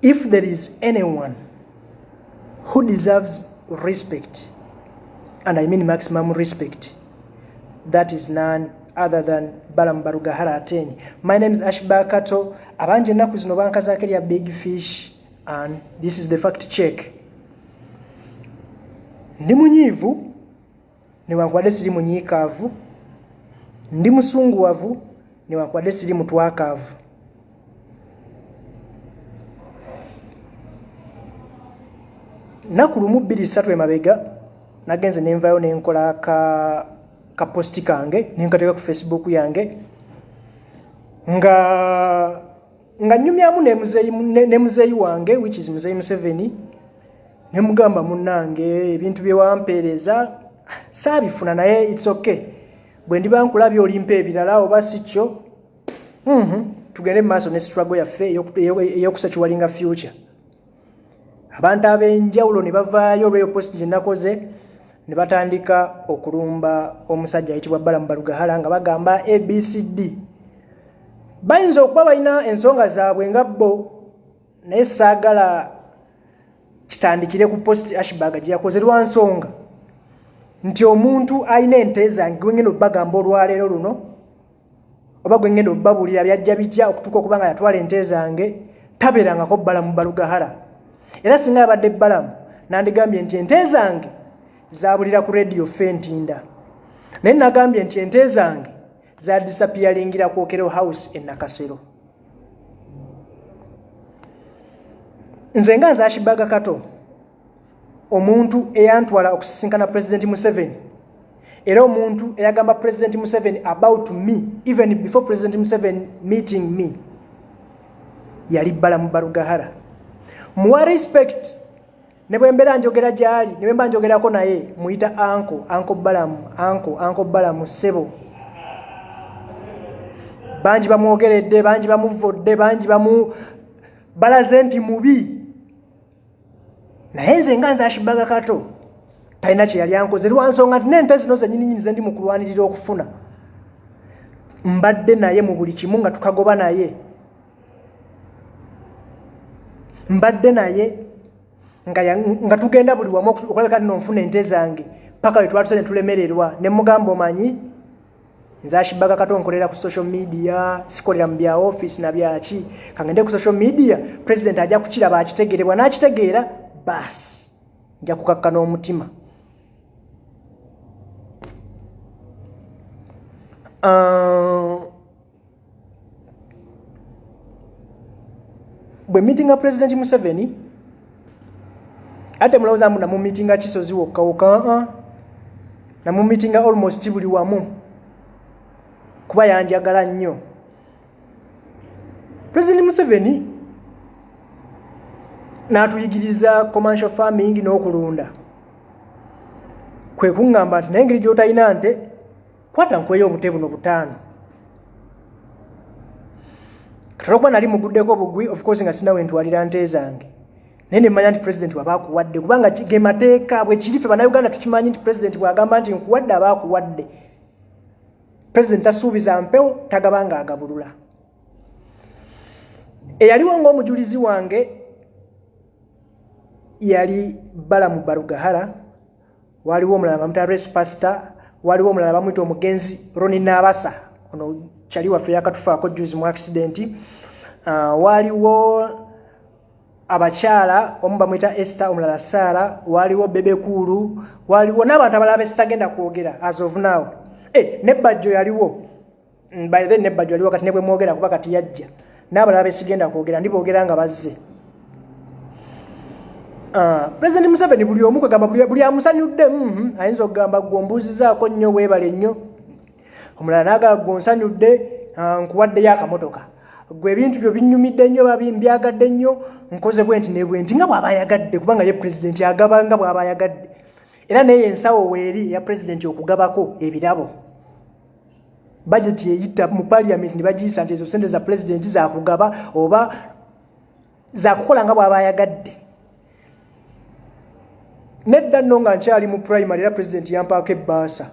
If there is anyone who deserves respect, and I mean maximum respect, that is none other than Balaam Barugahara Ateenyi. My name is Ashburg Kato. Abangi ennaku zino bankazaako erya Big Fish, and this is the fact check. Ndi munyiivu, newankubadde siri munyiikaavu. Ndi musunguwavu, newankubadde siri mutwakaavu. Nnaku lumu bbiri ssatu emabega nagenze ne nvaayo ne nkola ka posti kange ne nkateeka ku Facebook yange nga nnyumyamu ne muzeeyi wange, which is Muzeeyi Museveni, ne mugamba munnange ebintu bye wampeereza saabifuna, naye it's okay, bwe ndiba nkulabye olimpa ebirala oba si kyo, tugende mu maaso ne struggle yaffe ey'okusecuringa future. Abantu ab'enjawulo ne bavaayo olw'eyo post gye nakoze ne batandika okulumba omusajja ayitibwa Balaam Barugahara nga bagamba ABCD. Bayinza okuba balina ensonga zaabwe nga bo, naye saagala kitandikire ku post Ashburg gye yakoze lwa nsonga nti omuntu alina ente zange gwe ngenda obbagamba olwaleero luno oba gwe ngenda obbabuulira byajja bitya okutuuka okuba nga yatwala ente zange, tabeerangako Balaam Barugahara. Era singa yabadde Balaam nandigambye nti ente zange zaabulira ku radio Fentinda, naye nagambye nti ente zange zadisappearingira ku Okello House e Nakasero. Nze nga nze Ashburg Kato, omuntu eyantwala okusisinkana President Museveni, era omuntu eyagamba President Museveni about me even before President Museveni meeting me, yali Balaam Barugahara. Muwa respect ne bwe mbeera njogera gy'ali, ne bwe mba njogerako naye muyita uncle, Uncle Balaam, uncle, Uncle Balaam ssebo. Bangi bamwogeredde, bangi bamuvodde, bangi bamu balaze nti mubi, naye nze nga nze Ashburg Kato talina kye yali ankoze lwa nsonga nti n'ente zino zennyini nnyini ze ndi mu kulwanirira okufuna mbadde naye mu buli kimu nga tukagoba naye, mbadde naye nga tugenda buli wamu okulabika nno nfuna ente zange paka we twatuse ne tulemererwa. Ne mugamba omanyi nze Ashburg Kato nkolera ku social media, sikolera mu bya office na byaki, kangende ku social media president ajja kukiraba akitegeere, bw'anaakitegeera baasi nja kukakkana omutima. Bwe meetinga President Museveni, ate mulowooza mbu namumeetinga Kisozi wokka wokka? Namumeetinga almost buli wamu kuba yanjagala nnyo. President Museveni n'atuyigiriza commercial farming n'okulunda, kwe kuŋŋamba nti naye engeri gy'otalina nte, kwata nkweyo obute buno butaano. Kati olwokuba nali muguddeko bugwi, of course nga sinawe ntwalira nte zange, naye ne mmanya nti president bw'aba akuwadde, kubanga ge mateeka bwe kiri, ffe Bannayuganda tukimanyi nti president bw'agamba nti nkuwadde, aba akuwadde. President tasuubiza mpewo, tagaba ng'agabulula. Eyaliwo ng'omujulizi wange yali Balaam Barugahara, waliwo omulala bamuyita Res Pastor, waliwo omulala bamuyita omugenzi Roni Nabasa, ono kyali waffe yakatufaako juzi mu accident. Waliwo abakyala, omu bamuyita Esther, omulala Sara, waliwo Bebe Cool, waliwo n'abantu abalala besitagenda kwogera as of now. Ne Bajjo yaliwo. By then ne Bajjo yaliwo, kati ne bwe mwogera kuba kati yajja n'abalala besigenda kwogera, ndiboogera nga bazze. President Museveni buli omu kwegamba buli amusanyudde, ayinza okugamba gwe ombuuzizaako nnyo, weebale nnyo. Omulala n'agamba gwe onsanyudde, nkuwaddeyo akamotoka, gwe ebintu byo binnyumidde nnyo, babi mbyagadde nnyo, nkoze bwe nti ne bwe nti, nga bw'aba ayagadde, kubanga ye pulezidenti agaba nga bw'aba ayagadde. Era naye ensawo weeri eya pulezidenti okugabako ebirabo, budget eyita mu parliament ne bagiyisa nti ezo sente za pulezidenti zakugaba oba zakukola nga bw'aba ayagadde. Nedda nno nga nkyali mu primary, era pulezidenti yampaako ebbaasa,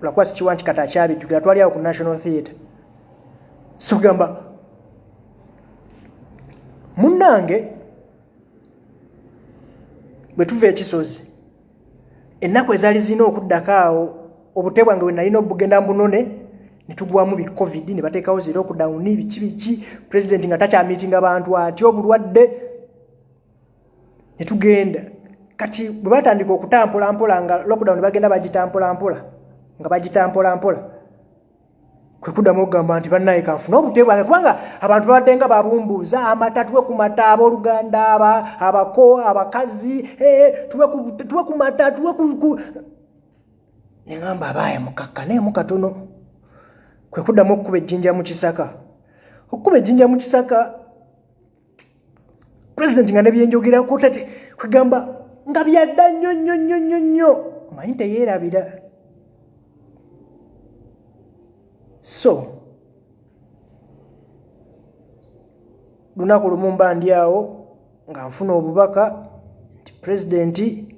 lwakuba sikiwa nti kati akyabijjukira, twali awo ku National Theatre. So gamba Munnange, bwe tuva ekisozi, ennaku ezaali zirina okuddako awo, obute bwange bwe nalina obugenda mbunone, ne tugwamu bi COVID, ne bateekawo zi lockdown, biki biki, pulezidenti nga takyamiitinga bantu atya obulwadde, ne tugenda. Kati bwe batandika okutampolampola nga lockdown bagenda bagitampolampola, nga bagitampolampola, kwe kuddamu okugamba nti bannaye kanfune obute bwange, kubanga abantu babadde nga babumbuuza amata, tuwe ku mata, abooluganda, abako, abakazi, tuwe ku mata, tuwe ku ne ŋŋamba abaaya mukakkaneemu katono. Kwe kuddamu okukuba ejjinja mu kisaka. Okukuba ejjinja mu kisaka, pulezidenti nga ne byenjogerako tate kwegamba nga byadda nnyo nnyo nnyo nnyo nnyo, omanyi teyeerabira. So lunaku lumu mba ndi awo nga nfuna obubaka nti pulezidenti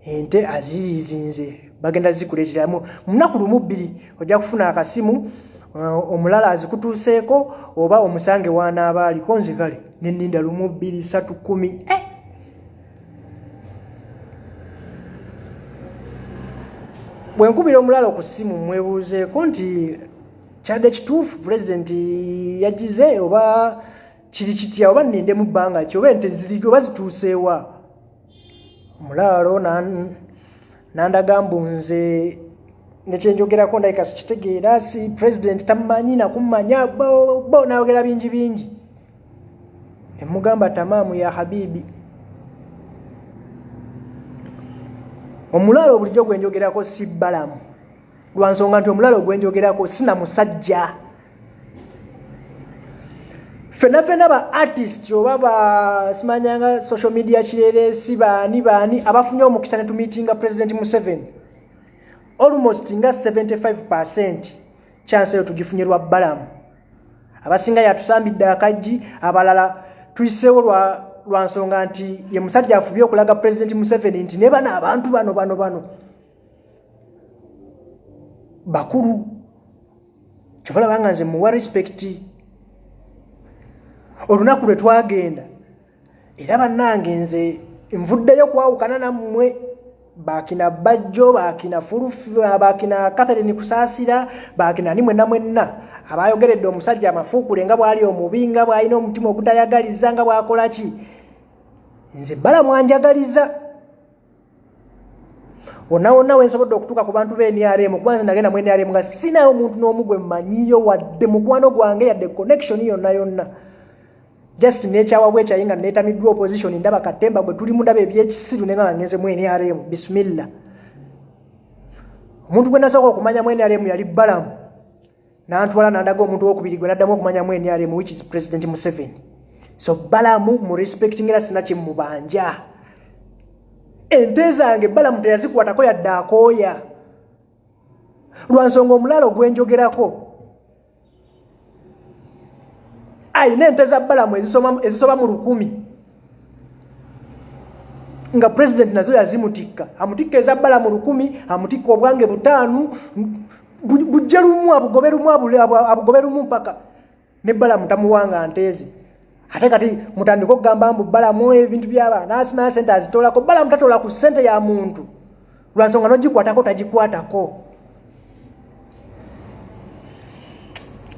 ente aziriizinze, bagenda zikuleeteramu mu lunaku lumu bbiri, ojja kufuna akasimu, omulala azikutuuseeko oba omusange w'anaaba aliko. Nze kale ne nninda lumu, bbiri, ssatu, 10. Bwe nkubira omulala ku ssimu mwebuuzeeko nti kyadde kituufu pulezidenti yagize oba kiri kitya, oba nnindemu bbanga ki, oba ente ziri oba zituuseewa. Omulaalo nandaga mbu nze nekyenjogerako ndabika sikitegeera, si pulezidenti tamumanyi nakummanya, bo nayogera bingi bingi. Ne mugamba tamaamu ya habibi. Omulaalo bulijjo gwe njogerako si Balamu, lwa nsonga nti omulaalo gwe njogerako sina musajja. Ffenna ffenna ba artist oba ba simanyanga social media kireeresi baani baani abafunye omukisa ne tumiitinga President Museveni, almost nga 75% chance eyo tugifunye lwa Balamu. Abasinga yatusambidde akaggi, abalala tuyiseewo lwa nsonga nti ye musajja afubye okulaga President Museveni nti ne bano abantu bano bano bano bakulu. Kyova olaba nga nze muwa respect. Olunaku lwe twagenda era bannange nze nvuddeyo kwawukana nammwe, baakina Bajjo, baakina Fulufu, baakina Catherine Kusaasira, baakina ani mwenna mwenna abayogeredde omusajja amafuukule nga bw'ali omubi, nga bw'alina omutima ogutayagaliza, nga bw'akola ki. Nze Balamu anjagaliza wonna wonna we nsobodde okutuuka ku bantu b'NRM, kuba nze nagenda mu NRM nga sinayo omuntu n'omu gwe mmanyiyo, wadde mukwano gwange, yadde connection yonna yonna. Just nekyawa bwekyayi nga neetamiddwa opposition, ndaba katemba gwe tulimu, ndaba ebyekisiru, ne nga ngenze mu NRM. Bismillah. Omuntu gwe nasooka okumanya mu NRM yali Balamu, nantwala nandaga omuntu owokubiri gwe naddamu okumanya mu NRM, which is President Museveni. So Balamu mu respecting era sina kyemubanja. Ente zange Balamu teyazikwatako yadde akooya, lwa nsonga omulala gwenjogerako ayina ente za Balamu ezisoba mu 1000, nga president nazo yazimutikka. Amutikka eza Balamu 1000, amutikka obwange 5, bujje lumu abugobe lumu, abugobe lumu mpaka ne Balamu tamuwanga nteezi. Ate kati mutandika okugamba mbu Balamu ebintu by'abaana asimanya sente azitoolako. Balamu tatoola ku ssente ya muntu, lwa nsonga n'ogikwatako tagikwatako.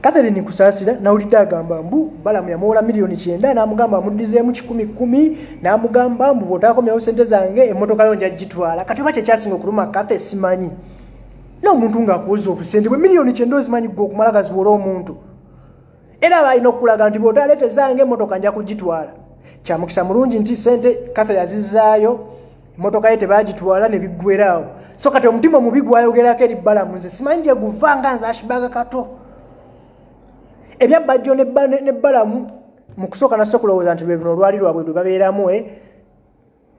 Catherine Kusaasira nawulidde agamba mbu Balamu yamuwola 90 million, n'amugamba amuddizeemu kikumi kkumi, n'amugamba mbu bw'otaakomyawo ssente zange emmotoka yo nja gitwala. Kati oba kyekyasinga okuluma Kathe simanyi, n'omuntu ng'akuwoza obusente bwe 90 million, ozimanyi gwe okumala gaziwola omuntu, era aba alina okukulaga nti bw'otaleeta ezange emmotoka nja kugitwala. Kyamukisa mulungi nti ssente Kathe yazizzaayo, emmotoka ye tebagitwala ne biggweraawo. So kati omutima omubi gwayogerako eri Balamu nze simanyi gye guva, nga nze Ashbaga Kato. Ebya Bajjo ne Balamu mu kusooka nassa okulowooza nti lwe luno olwali lwabwe lwe babeeramu,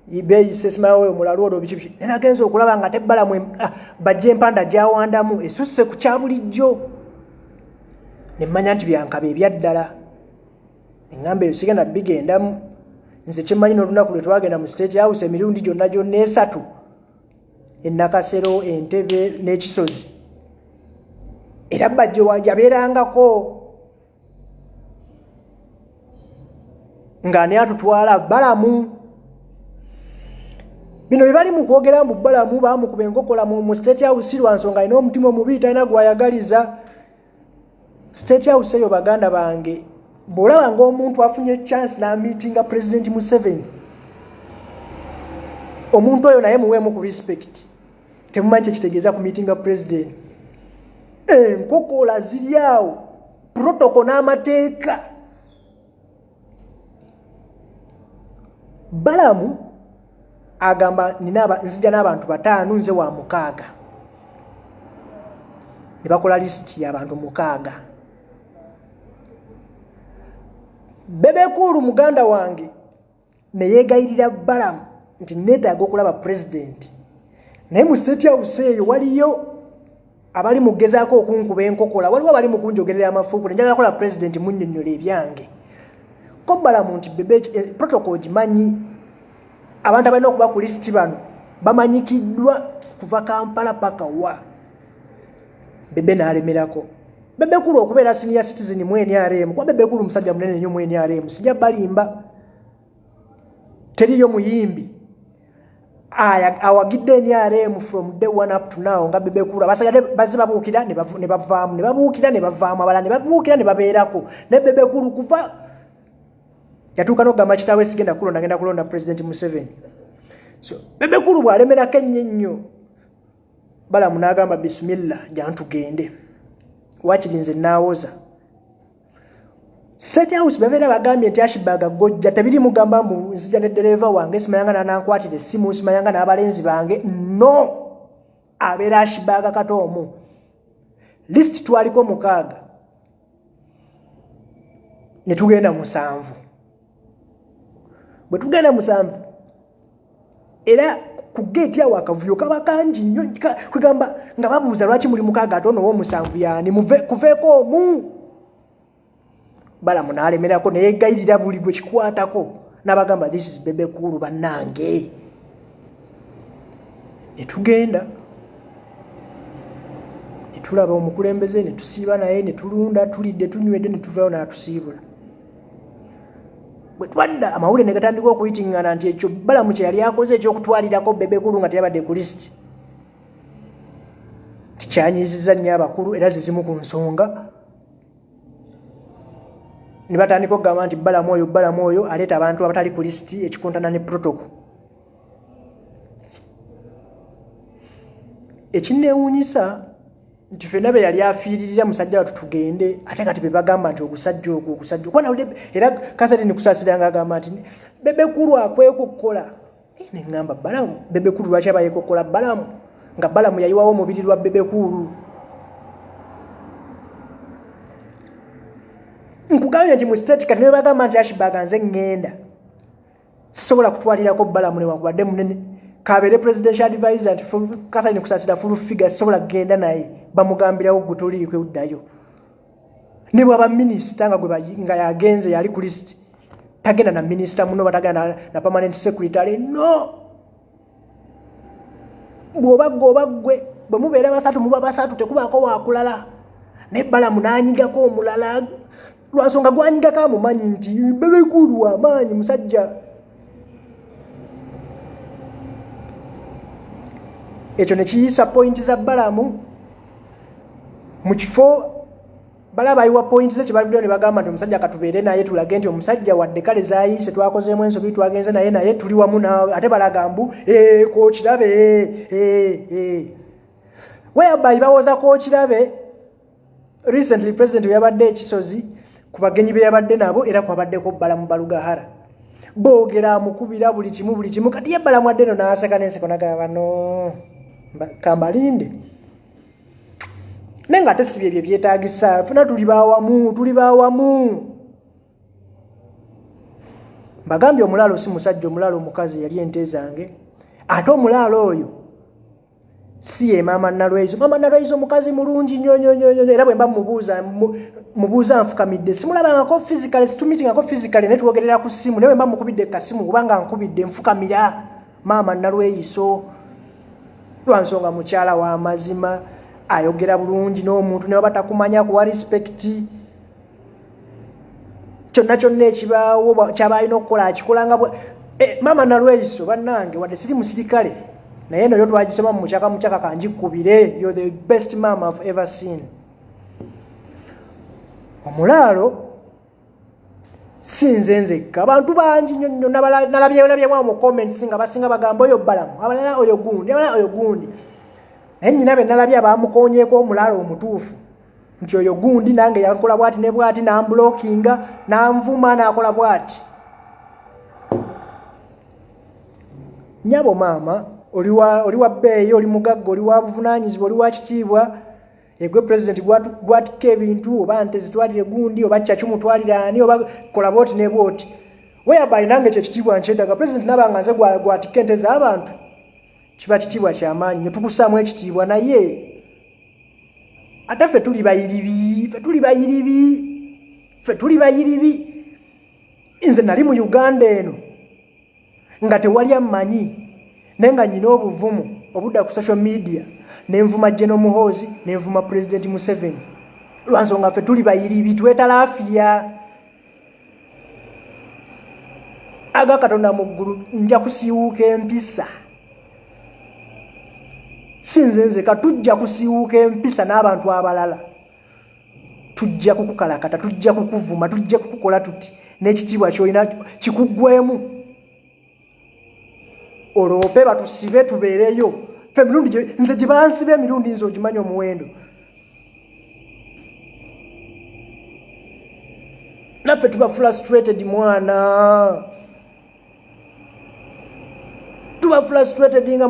beeyise simanyi oyo mulalu olwo biki biki, naye nagenza okulaba nga ate Balamu bajja empanda gyawandamu esusse ku kya bulijjo, ne mmanya nti byankaba ebyaddala. Eŋŋamba eyo sigenda bigendamu. Nze kyemmanyi n'olunaku lwe twagenda mu State House emirundi gyonna gyonna esatu, Enakasero, Entebe n'Ekisozi, era Bajjo yabeerangako. Ng'ani atutwala? Balamu. Bino bye bali mu kwogera mbu Balamu baamukuba enkokola mu State House lwa nsonga alina omutima omubi, talina gw'ayagaliza. State House eyo, baganda bange, bw'olaba ng'omuntu afunye chance n'amiitinga President Museveni, omuntu oyo naye muweemu ku respect. Temumanyi kyekitegeeza ku miitinga president. Enkokola ziri awo, protocol n'amateeka. Balamu agamba nzija n'abantu bataano, nze wa mukaaga. Ne bakola lisiti y'abantu mukaaga. Bebe Cool muganda wange ne yeegayirira Balamu nti neetaaga okulaba pulezidenti, naye mu State House eyo waliyo abali mugezaako okunkuba enkokola, waliwo abali mu kunjogerera amafuukule, njagala kola pulezidenti munnyonnyola ebyange. Ko Balamu nti Bebe, protocol gimanyi, abantu abalina okuba ku lisiti bano bamanyikiddwa kuva Kampala paka wa. Bebe n'alemerako. Bebe Cool okubeera senior citizen mu NRM, kuba Bebe Cool musajja munene nnyo mu NRM, sijja balimba, teriyo muyimbi awagidde NRM from day one up to now nga Bebe Cool. Abasigadde bazze babuukira ne bavaamu, ne babuukira ne bavaamu, abalala ne babuukira ne babeerako, ne Bebe Cool kuva yatuuka n'okugamba kitaawe sigenda kulonda, ngenda kulonda President Museveni. So Bebe Cool bw'alemerako ennyo ennyo, Balamu n'agamba bisimilla, jantugende, wakiri nze naawoza. State House babeera bagambye nti Ashburg gojja, tebiri mugamba mbu nzija ne ddereeva wange, simanyanga nanankwatira essimu, simanyanga n'abalenzi bange. No, abeera Ashburg kato omu. List twaliko mukaaga ne tugenda musanvu. Bwe tugenda musanvu, era ku geeti awo akavuyo kaba kangi nnyo, kwegamba nga babuuza lwaki muli mukaaga ate ono ow'omusanvu yaani, kuveeko omu. Balamu n'alemerako, neyegayirira buli gwe kikwatako n'abagamba this is Bebe Cool bannange. Ne tugenda ne tulaba omukulembeze, ne tusiiba naye, ne tulunda, tulidde, tunywedde, ne tuvayo n'atusiibula. Bwe twadda, amawulire ne gatandika okuyitiŋŋana nti ekyo Balamu kye yali akoze ekyokutwalirako Bebe Cool nga teyabadde ku lisiti kikyanyiizizza nnyo abakulu, era ze zimu ku nsonga ne batandika okugamba nti Balamu oyo, Balamu oyo aleeta abantu abatali ku lisiti, ekikontana ne protocol. Ekinneewuunyisa nti ffenna be yali afiiririra musajja watu tugende, ate kati be bagamba nti ogusajja ogwo, ogusajja kuba nawulire era Catherine Kusaasira ng'agamba nti Bebe Cool akwekukkola. Ne ŋŋamba Balamu, Bebe Cool lwaki aba yeekokkola Balamu nga Balamu yayiwawo omubiri lwa Bebe Cool? Nkugambye nti mu state kati ne bagamba nti Ashburg, nze ŋŋenda, sisobola kutwalirako Balamu newankubadde munene, kabeere presidential advisor nti Catherine Kusaasira full figure, sisobola kugenda naye. Bamugambirawo gwe toliiko, oddayo. Ne bwaba minisita nga gwe nga yagenze yali ku list, tagenda na minisita muno, batagenda na permanent secretary. No, bw'oba gwe oba ggwe, bwe mubeera basatu muba basatu, tekubaako wakulala. Naye Balamu n'anyigako omulala lwansonga gwanyigako amumanyi nti Bebe Cool amaanyi musajja. Ekyo ne kiyisa point za Balamu mu kifo balaba ayiwa point ze. Kyebavuddeyo ne bagamba nti omusajja katubeere naye, tulage nti omusajja wadde kale zayiise, twakozeemu ensobi, twagenze naye, naye tuli wamu naawe. Ate balaga mbu kokirabe, whereby bawoza kokirabe. Recently president we yabadde ekisozi ku bagenyi be yabadde nabo, era kwabaddeko Balamu Barugahara, boogera amukubira buli kimu, buli kimu. Kati ye Balamu adde eno n'aseka n'enseko nagamba no kambalinde, naye nga ate si byebyo byetaagisa. Fena tuli bawamu, tuli bawamu. Mbagambye omulaalo si musajja, omulaalo omukazi yali ente zange. Ate omulaalo oyo si ye maama Nalweyiso. Maama Nalweyiso omukazi mulungi nnyo nnyo nnyo nnyo, era bwe mba mubuuza mubuuza nfukamidde. Simulabangako physically, situmitingako physically, naye twogerera ku ssimu. Naye bwe mba mukubidde kasimu, kubanga nkubidde, nfukamira maama Nalweyiso lwa nsonga mukyala w'amazima, ayogera bulungi n'omuntu ne baba takumanya kuwa respect. Kyonna kyonna ekibaawo kyaba alina okukola akikolanga. Maama Nalweyiso bannange, wadde siri musirikale, naye eno yo twagisoma mu mukyaka mukyaka, kanjikubire. You're the best mama I've ever seen. Omulaalo si nze nzekka, abantu bangi nnyo nnyo nalabyemu mu comments nga basinga bagamba oyo Balamu, abalala oyo gundi, abalala oyo gundi, naye nnyina be nalabye abamukonyeeko omulaalo omutuufu nti oyo gundi nange yankola bwati ne bwati, namblockinga, nanvuma, nakola bwati. Nyabo maama, oli wa bbeeyi, oli mugagga, oli wa buvunaanyizibwa, oli wa kitiibwa. Egwe president gwatikka ebintu, oba nte zitwalire gundi, oba kyaki mutwalire ani, oba kola bwoti ne bwoti, whereby nange ekyo ekitiibwa nkyetaaga. President nabanga nze gwatikka ente z'abantu, kiba kitiibwa kyamaanyi nnyo, tukussaamu ekitiibwa. Naye ate ffe tuli bayiribi, ffe tuli bayiribi, ffe tuli bayiribi. Nze nali mu Uganda eno nga tewali ammanyi, naye nga nnyina obuvumu obudda ku social media nenvuma General Muhoozi, nenvuma President Museveni, lwansonga ffe tuli bayiribi, twetalaafiya. Aga Katonda mu ggulu, nja kusiiwuuka empisa, si nze nzeka, tujja kusiiwuuka empisa n'abantu abalala, tujja kukukalakata, tujja kukuvuma, tujja kukukola tuti, n'ekitiibwa ky'olina kikuggwemu, olwope batusibe tubeereyo ffe. Emirundi nze gye bansiba, emirundi nze ogimanyi omuwendo. Naffe tuba frustrated, mwana, tuba frustrated nga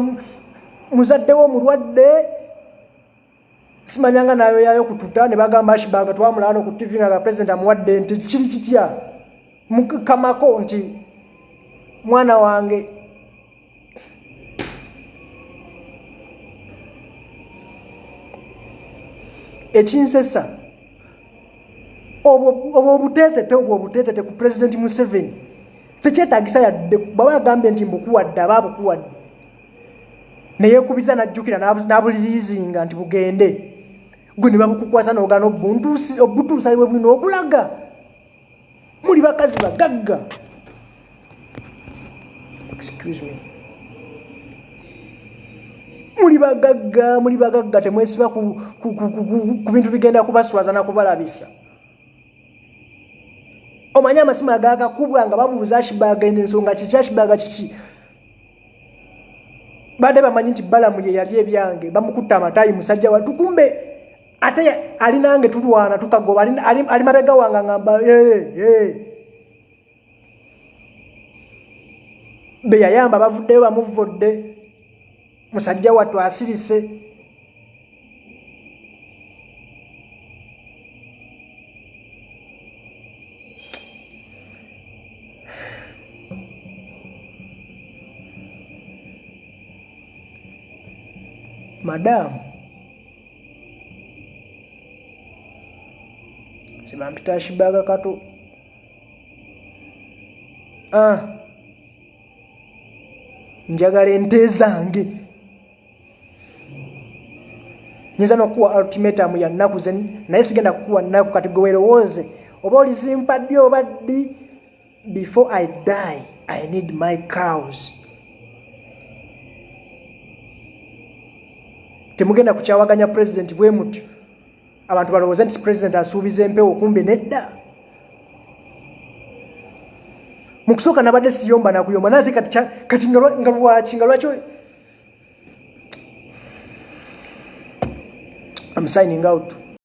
muzaddewo omulwadde, simanyanga nayoyayo kututa ne bagamba Ashburg twamulaba ku TV nga president amuwadde nti kiri kitya mukamako nti mwana wange. Ekinsesa obwo obuteetete, obwo obuteetete ku President Museveni tekyetagisa yadde. Bwaba yagambye nti mbukuwadde, aba abukuwadde, neyekubiza najjukira n'abulirizinga nti bugende, gwe ne babukukwasa n'ogaana obutuusa bwe bulina okulaga. Muli bakazi bagagga, excuse me, muli bagagga, muli bagagga, temwesiba ku bintu bigenda kubaswaza nakubalabisa. Omanyi amasimu agakakubwa nga babuuza Ashburg ensonga kiki, Ashburg kiki? Badde bamanyi nti Balamu ye yali ebyange, bamukutta amatayi musajja watu, kumbe ate ali nange tulwana tukagoba, ali mabega wange ngamba hey. Be yayamba bavuddeyo bamuvvodde, musajja wattu asirise. Madamu sibampita Ashburg Kato. Ah, njagala ente zange. Nyinza n'okuwa ultimatum ya nnaku, naye sigenda kukuwa nnaku. Kati gwe weerowooze oba olizimpa ddi oba ddi. Before I die I need my cows. Temugenda kukyawaganya president bwe mutyo, abantu balowooza nti president asuubiza empewo, kumbe nedda. Mu kusooka nabadde siyomba nakuyomba, naye ate kati nga lwaki, nga lwaki? I'm signing out.